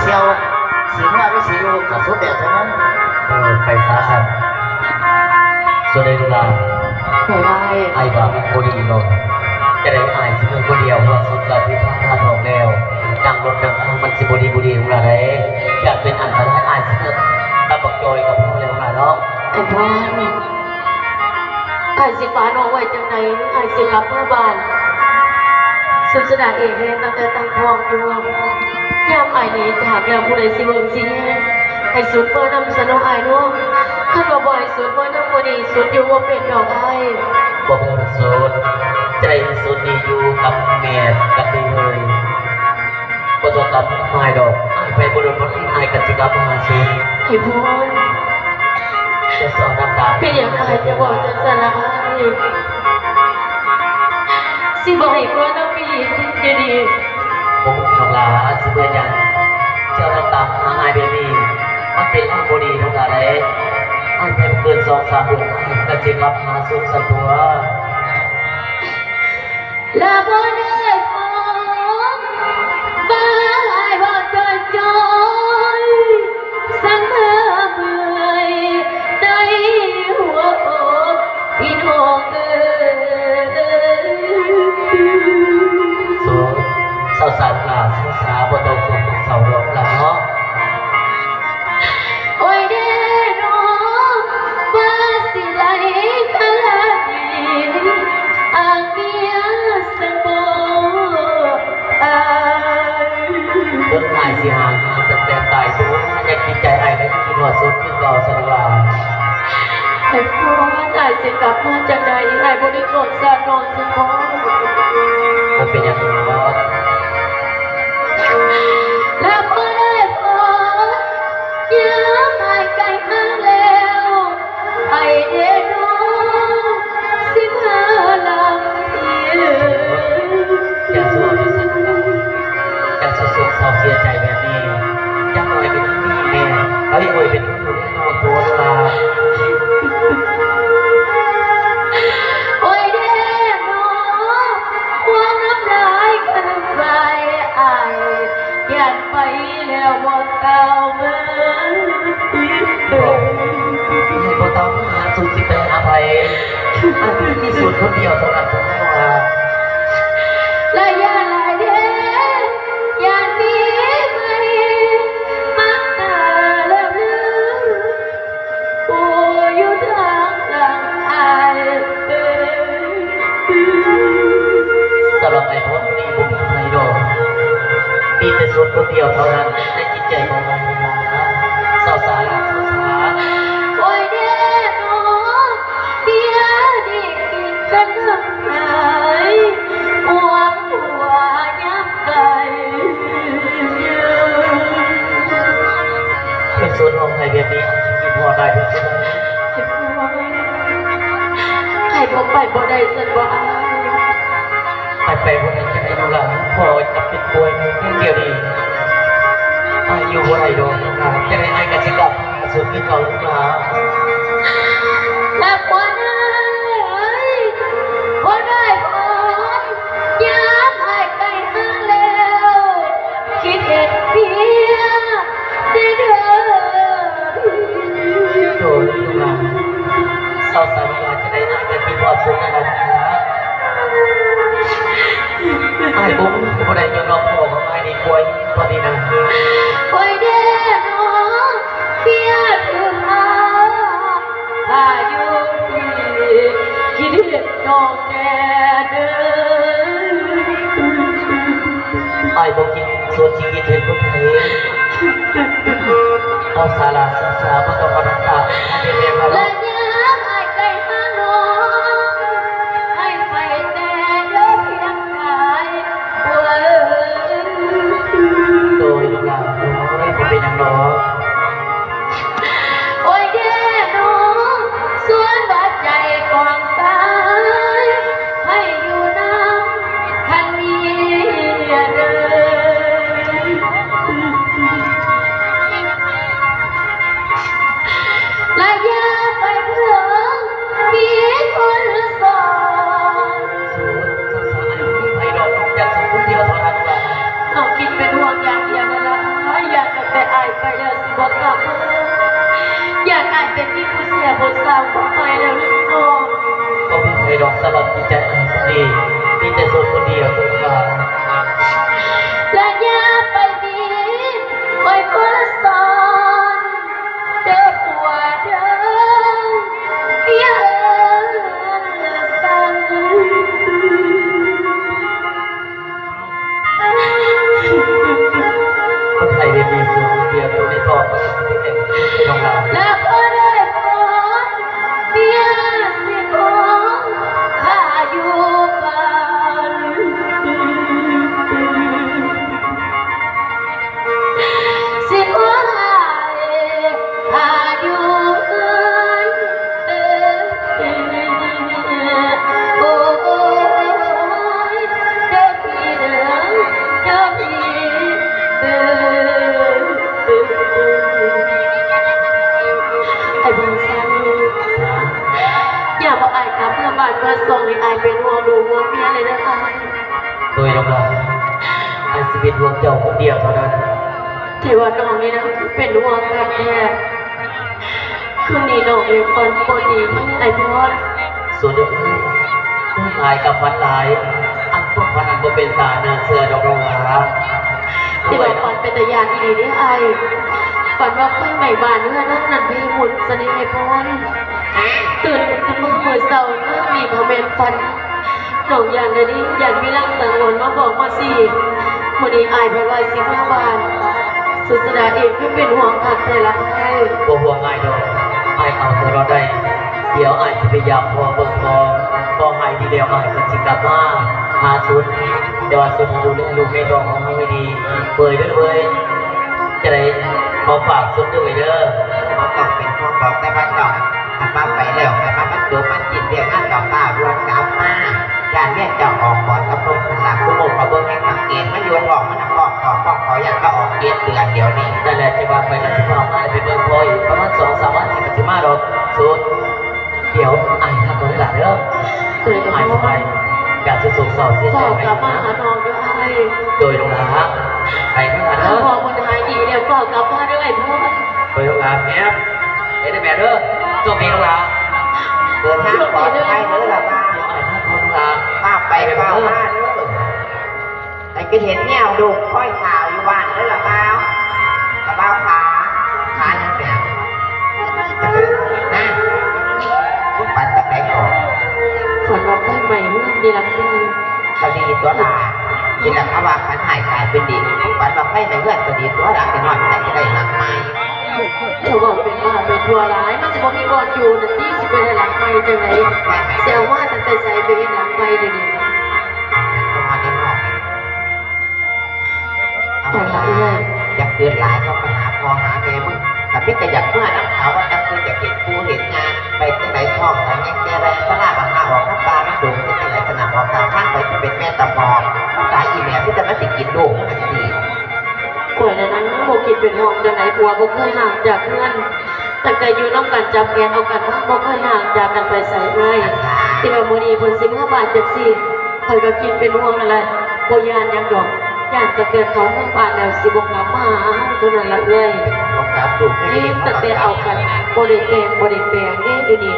ດຽວ ຊິເມືອຫຼືຊິຢູ່ກໍສຸດແລ້ວແຕ່ມັນ. ເອີ ໄປຊະຊັ້ນ. ສ່ວນໃດລູກຫຼານ? ແມ່ນອ້າຍ. ອ້າຍວ່າມັນບໍ່ດີເນາະ. ຈະໄດ້ອ້າຍຊິເມືອຜູ້ດຽວ ເພາະວ່າສຸດລະທີ່ພາທອງແລ້ວ ນັ່ງລົດນັ່ງລາມັນຊິບໍ່ດີບໍ່ດີລູກຫຼານເດ້. ຢ້ານເປັນອັນຕະລາຍ ອ້າຍຊິເມືອກັບບັກຈອຍກໍພໍແລ້ວລູກຫຼານເນາະ. ອ້າຍພອນ ອ້າຍຊິປະນ້ອງໄວ້ຈັ່ງໃດ? ອ້າຍຊິກັບເມືອບ້ານ. ສຸດສະດາເອງແຮງຕັ້ງແຕ່ຕັ້ງທ້ອງຢູ່. ຍາມອ້າຍໜີຈາກແລ້ວ ຜູ້ໃດຊິເບິ່ງຊິແຍງ? ໃຫ້ສຸດເມືອນຳຊະເນາະອ້າຍເນາະ. ຄັນວ່າບໍ່ໃຫ້ສຸດເມືອນຳມື້ນີ້ ສຸດຢູ່ບໍ່ເປັນດອກອ້າຍ. ບໍ່ເປັນດອກສຸດ. ໃຈສຸດນີ້ຢູ່ກັບແມ່ກັບເອື້ອຍ. ບໍ່ຕ້ອງກັງວົນອ້າຍດອກ. ອ້າຍໄປບໍ່ດົນບໍ່ນານ ອ້າຍກໍຊິກັບມາຫາສຸດ. ອ້າຍພອນ ຢ່າເຊົານ້ຳຕາ. ເປັນຫຍັງອ້າຍຈະເວົ້າຈັ່ງຊັ້ນລະອ້າຍ? ຊິບໍ່ໃຫ້ເມືອນຳອີ່ຫຼີດຽວນີ້. ບໍ່ມີດອກຫຼ້າ ຊິເມືອຫຍັງ? ເຈົ້ານ້ຳຕາມາຫາອ້າຍແບບນີ້ ມັນເປັນລາງບໍ່ດີດອກຫຼ້າເດ້. ອ້າຍໄປບໍ່ເກີນສອງສາມເດືອນ ອ້າຍກໍຊິກັບຫາສຸດຊັ້ນຕົວະ. ລະບໍ່ໄດ້ບອກວ່າອ້າຍເວົ້າຈ່ອຍໆ ສັງເມື່ອເມື່ອຍໃນຫົວອົກພີ່ນ້ອງເອີຍ. ໂສດ ເສົ້າສາລູກຫຼ້າ ເສົ້າສາ ບໍ່ຕ້ອງໂສກຕ້ອງເສົ້າດອກຫຼ້າເນາະ. ໂອ້ຍເດເນາະ ວ່າຊິໄຫຼຄະລາດີ ອ້າງເມຍຊັ້ນບໍ່ອ້າຍ? ເບິ່ງອ້າຍຊິຫາງານຕັ້ງແຕ່ຕາຍໂຕ ຍັງຈິດໃຈອ້າຍກໍຍັງຄິດຮອດສົດຄືເກົ່າຊັ້ນວ່າ. ອ້າຍພອນ ອ້າຍຊິກັບມາຈັ່ງໃດ? ອ້າຍບໍ່ໄດ້ໂກດສາດນ້ອງຊັ້ນບໍ່? ບໍ່ເປັນຫຍັງດອກ. ແລ້ວພໍໄດ້ພໍ ຍາມອ້າຍໃກ້ຫາງແລ້ວ ໃຜເດເນາະ ຊິມາລຳເພັນ? ຢ່າເສົ້າຢູ່ຊັ້ນນະ ຢ່າໂສກເສົ້າເສຍໃຈແບບນີ້. ຢ່າງໜ້ອຍກໍຍັງມີແມ່ ເອີຍ ໂອ້ຍ ເປັນ ໂອ້ຍເດເນາະ ຄວາມນ້ຳລາຍຄືໄຟອ້າຍ ຢ້ານໄປແລ້ວບໍ່ຕາວມາອີກເດີ. ໃຫ້ບໍ່ຕາວມາຫາ ສູນຊິໄປຫາໃຜ? ອ້າຍມີສູນຄົນດຽວເທົ່ານັ້ນ ເທົ່ານັ້ນວ່າ. ລະຢ້ານຫຼາຍເດ ຢ້ານມີໃໝ່ ມັກໜ້າແລ້ວລື ຜູ້ຢູ່ທາງຫຼັງອ້າຍເອີຍ. ສຳລັບອ້າຍພອນນີ້ບໍ່ມີໃຜດອກ ມີແຕ່ສູນຄົນດຽວເທົ່ານັ້ນໃນຈິດໃຈຂອງອ້າຍ. ເສົ້າສາລະ ເສົ້າສາ. ໂອ້ຍເດເນາະ ເມຍນີ້ຄິດກັນທັງຫຼາຍ ຫ່ວງຜົວຍາມ ໄກເດີ. ເປັນສວນຮ້ອງໄຫ້ແບບນີ້ ຄິດຮອດອ້າຍທີ່ສຸດ. ອ້າຍບໍ່ໄປບໍ່ໄດ້ຊັ້ນບໍ່ອ້າຍ? ອ້າຍໄປບໍ່ໄດ້ຈັ່ງໃດລູກຫຼານ ພໍ່ຈະເປັນປ່ວຍດຽວນີ້ ອ້າຍຢູ່ບໍ່ໄດ້ດອກລູກຫຼານ. ຈັ່ງໃດອ້າຍກໍຊິກັບ ສຸດທີ່ເຂົາ ລະພອນອ້າຍເອີຍ ພອນອ້າຍພອນ ຍາມອ້າຍໃກ້ຫາງແລ້ວ ຄິດເຫັນເມຍແດ່ເດີ. ໂດຍລູກຫຼານ ເສົ້າສາລູກຫຼານ ຈັ່ງໃດອ້າຍກໍຄິດຮອດສຸດນັ້ນລະລູກຫຼານ. ອ້າຍບໍ່ຮູ້ບໍ່ໄດ້ ຍ້ອນວ່າພໍ່ຂອງອ້າຍນີ້ປ່ວຍຕອນນີ້ນະ. ໂອ້ຍເດເນາະ ເມຍຖືພາ ພາຢູ່ທີ່ ຄິດເຫັນນ້ອງແດ່ເດີ. ອ້າຍບໍ່ຄິດ ສ່ວນຊິຄິດເຫັນຄົນໃດ. ເອົາສາລະ ສາ ສາ ບໍ່ຕ້ອງເອົານ້ຳຕາ ເອົາແມ່ເອົາ. ລະຍາມອ້າຍໄກຫານ້ອງ ໃຫ້ໄປແຕ່ເດີພຽງກາຍ. ໂອ້ຍ ໂດຍ ລູກຫຼານ ໂດຍ ບໍ່ເປັນຫຍັງດອກ. ໂອ້ຍເດເນາະ ສ່ວນວ່າໃຈຂອງຊາຍ ໃຫ້ຢູ່ນຳທ່ານເມຍເດີ. ລະຢ່າໄປ ສຳລັບຈິດໃຈອ້າຍຄົນນີ້ ມີແຕ່ໂສດຄົນດຽວເທົ່ານັ້ນ. ລະຢ່າໄປບີບອ້ອຍຄົນລະສອນ ເດີຜົວເດີ ເມຍເອີຍ ສັງ ມັນໃຫ້ໄດ້ມີສ່ວນດຽວຕົວໃນທ້ອງມັນຊິເປັນແຫ່ງນ້ອງລາ ແລະພໍໄດ້ພົນ ເມຍຊິຄົງພາຢູ່ບ້ານ ຊິຂໍໃຫ້ພາຢູ່ເຮືອນ ໂອ້ຍ ເດີພີ່ເດີ ເດີພີ່ເດີ ອ້າຍພອນໄຊ ຍາມວ່າອ້າຍກັບເມືອບ້ານເມືອຊ່ອງນີ້ ອ້າຍເປັນຫ່ວງລູກຫ່ວງເມຍເລີຍເດີອ້າຍ. ໂດຍ ນ້ອງລາ ອ້າຍຊິເປັນຫ່ວງເຈົ້າຄົນດຽວເທົ່ານັ້ນ. ແຕ່ວ່ານ້ອງນີ້ນະ ຄືເປັນຫ່ວງຄັກແທ້. ຄືນນີ້ນ້ອງເອງຝັນບໍ່ດີເດ້ອ້າຍພອນ. ໂສດເອີຍ ນອນຫຼາຍກໍຝັນຫຼາຍ ອັນພວກຝັນນັ້ນບໍ່ເປັນຕາໜ້າເຊື່ອດອກນ້ອງຫຼາ. ແຕ່ວ່າຝັນເປັນຕາຢ້ານອີ່ຫຼີເດ້ອ້າຍ. ຝັນວ່າໄຟໄໝ້ບ້ານເຮືອນເຮົານັ້ນເພມຸນຊະເດອ້າຍພອນ. ຕື່ນຂຶ້ນມາມື້ເຊົ້າ ນາງນີ້ກໍແມ່ນຝັນ. ນ້ອງຢ້ານລະເດ້ ຢ້ານມີລາງສັງຫອນມາບອກມາຊີ້. ມື້ນີ້ອ້າຍເພິ່ນວ່າຊິເມືອບ້ານ ສຸດສະດາເອງຄືເປັນຫ່ວງຄັກແທ້ລະອ້າຍ. ບໍ່ຫ່ວງອ້າຍດອກ ອ້າຍເອົາຕົວລອດໄດ້. ດຽວອ້າຍຊິໄປຢາມພໍ່ເບິ່ງພໍ່ ພໍຫາຍດີແລ້ວອ້າຍກໍຊິກັບມາຫາສຸດ. ແຕ່ວ່າສຸດໃຫ້ດູແລລູກໃນທ້ອງຂອງເຮົາໃຫ້ດີເວີຍເດີເວີຍ. ຈະໄດ້ມາຝາກສຸດເດີເວີຍເດີ. ບໍ່ຕ້ອງເປັນຫ່ວງດອກ ແຕ່ວ່າຕ້ອງ ຄັນວ່າໄປແລ້ວ ໃຫ້ວ່າມັນຈົບ ມັນສິ້ນວຽກງານ ຕ້ອງຟ້າວດ່ວນກັບມາ. ຢ້ານເມຍເຈົ້າອອກບອນກັບນົກຫັ້ນລະ ຄູ່ມື້ຂ້ອຍເບິ່ງໃຫ້ສັງເກດ ມັນຢູ່ທ້ອງມັນນະ ຄອກເຂົ້າຄອກເຂົ້າ ຢ້ານລາວອອກເຈັດເດືອນດຽວນີ້. ນັ້ນແຫຼະ ຈັ່ງວ່າຂ້ອຍກໍຊິພາມາໄປເບິ່ງພໍ່ອີກ ປະມານສອງສາມວັນນີ້ກໍຊິມາດອກ. ສຸດ ດຽວອ້າຍພັກກ່ອນເດີຫຼ້າເດີ. ໂດຍ ອ້າຍຊິໄປ ຢ່າໂສກເສົ້າເສຍໃຈ. ຟ້າວກັບມາຫານ້ອງເດີອ້າຍ. ໂດຍ ນ້ອງຫຼ້າ ໄປເດີຫຼ້າເດີ. ຄັນພໍ່ເພິ່ນຫາຍດີແລ້ວ ຟ້າວກັບມາເດີອ້າຍພອນ. ໂດຍ ນ້ອງຫຼ້າ ແມ່ ເຮັດໃຫ້ແມ່ເດີ. ໂຊກດີນ້ອງຫຼ້າ ເດີນທາງປອດໄພເດີຫຼ້າບ່າວ. ດຽວອ້າຍພາກ່ອນນ້ອງຫຼ້າ. ຟ້າວໄປ ໄປເດີ ຟ້າວມາເດີ. ໃຫ້ຄິດເຫັນແນວລູກຄອຍຂາວຢູ່ບ້ານເດີລະບ່າວ. ລະບ່າວຂາ ຂາຫຍັງແປງ? ນະ ມຶງຝັນຈັ່ງໃດກໍ? ຝັນວ່າໄຟໄໝ້ເຮືອນເດລະເອີຍ. ກໍດີຕົວລະ ນີ້ລະເຂົາວ່າຝັນຮ້າຍກາຍເປັນດີ. ມຶງຝັນວ່າໄຟໄໝ້ເຮືອນກໍດີຕົວລະ ໄປນອນຈັ່ງໃດຈະໄດ້ຫຼັງໃໝ່. ເຈົ້າເວົ້າເປັນບ້າໄປທົ່ວຫຼາຍ ມັນຊິບໍ່ມີບ່ອນຢູ່ນັ້ນຕິ ຊິໄປໄດ້ຫຼັງໃໝ່ຈັ່ງໃດ? ຊິເອົາມາຕັ້ງແຕ່ໃສໄປເຮັດຫຼັງໃໝ່ດຽວນີ້? ເອົາມາແຕ່ນອກນີ້ ເອົາມາ ຢ່າເກີດຫຼາຍ ກໍໄປຫາພໍ່ຫາແມ່ມຶງ ກໍມີແຕ່ຢາກເມືອນຳເຂົາ ວ່າຈັກຄືຢາກເຫັນປູ່ເຫັນຍ່າ ໄປຈັ່ງໃດທ້ອງກໍແຮງແກ່ໄວ ຊະລາບັນຫາອອກນຳປ່ານຳດົງ ເປັນຈັ່ງໃດສະນະ ອອກຕາມທາງໄປ ຊິເປັນແມ່ຕາບອດ ມັນຕາຍອີແມ່ ຄືແຕ່ມັນຊິກິນລູກມັນຫັ້ນຕິ. ຂ້ອຍນັ້ນນະ ບໍ່ຄິດເປັນຫ່ວງຈັ່ງໃດ ຜົວບໍ່ເຄີຍຫ່າງຈາກເຮືອນ ຕັ້ງແຕ່ຢູ່ນຳກັນ ຈັບແຂນເອົາກັນມາ ບໍ່ເຄີຍຫ່າງຈາກກັນໄປໃສເລີຍ. ແຕ່ວ່າມື້ນີ້ເພິ່ນຊິເມືອບ້ານຈັ່ງຊີ້ ຂ້ອຍກໍຄິດເປັນຫ່ວງຫັ້ນລະ ບໍ່ຢ້ານຫຍັງດອກ ຢ້ານຕັ້ງແຕ່ເຂົາເມືອບ້ານແລ້ວ ຊິບໍ່ກັບມາຫາເຮົາເທົ່ານັ້ນລະເອື້ອຍ. ບໍ່ກັບລູກ ເອີ ຕັ້ງແຕ່ເອົາກັນ ບໍ່ໄດ້ແຕ່ງ ບໍ່ໄດ້ແປງເດ້ດຽວນີ້.